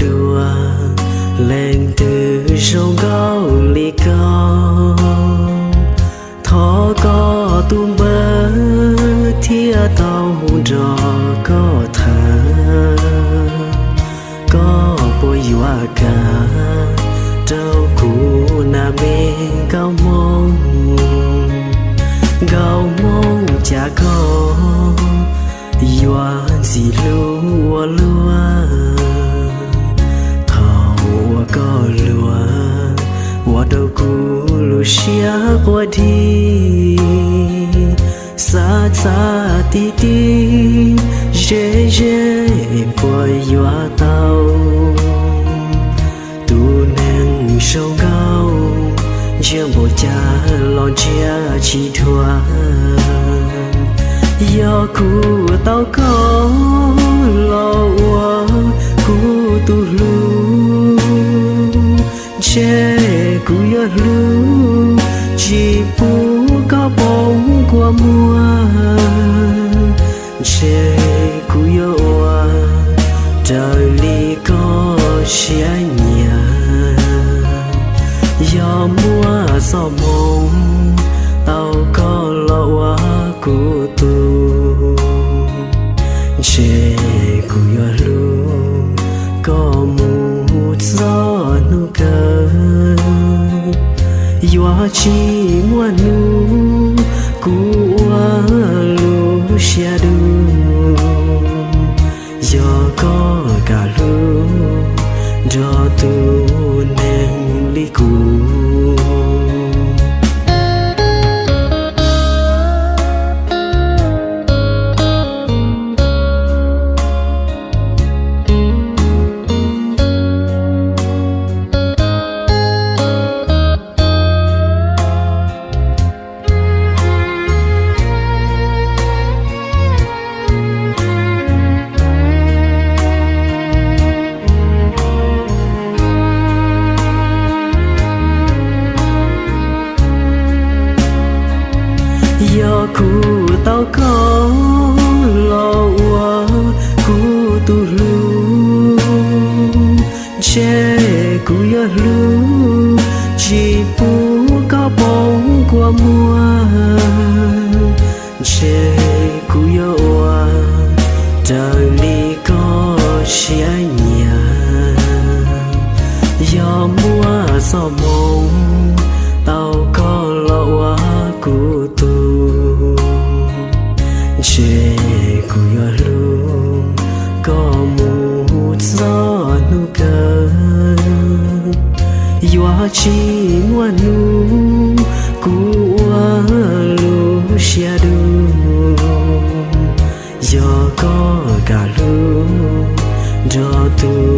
Luag, leej twg zoo nkauj li koj? Thov koj tus npawb thiaj tau hu nrog koj tham. Koj puas yuav kam rau kuv na me nkauj hmoob? Nkauj hmoob cas koj yuav ntxim hlub ua luaj. Thaum uas koj luag ua rau kuv lub siab quaj dhi, xav txaj tib tib ze ze puas yuav tau. Tus neeg zoo nkauj ntsia npaum cas los ntsia tsis dhuav. Yog kuv tau koj los ua kuv tus hlub, ntshe kuv yuav hlub tsis pub koj poob kua muag. Ntshe kuv yuav ua raws li koj siab nyiam. Yog muaj txoj hmoo tau koj los ua kuv tus, ntshe kuv yuav hlub koj mus txog hnub kawg. Yuav tsis muaj hnub kuv ua lub siab dub, yog koj kam hlub nrog tus neeg li kuv. Yog kuv tau koj los ua kuv tus hlub, ntshe kuv yuav hlub tsis pub koj poob kua muag. Ntshe kuv yuav ua raws li koj siab nyiam. Yog muaj txoj hmoo tau koj los ua kuv tus, ntshe kuv yuav hlub koj mus txog hnub kawg. Yuav tsis muaj hnub kuv ua lub siab dub, yog koj kam hlub nrog tus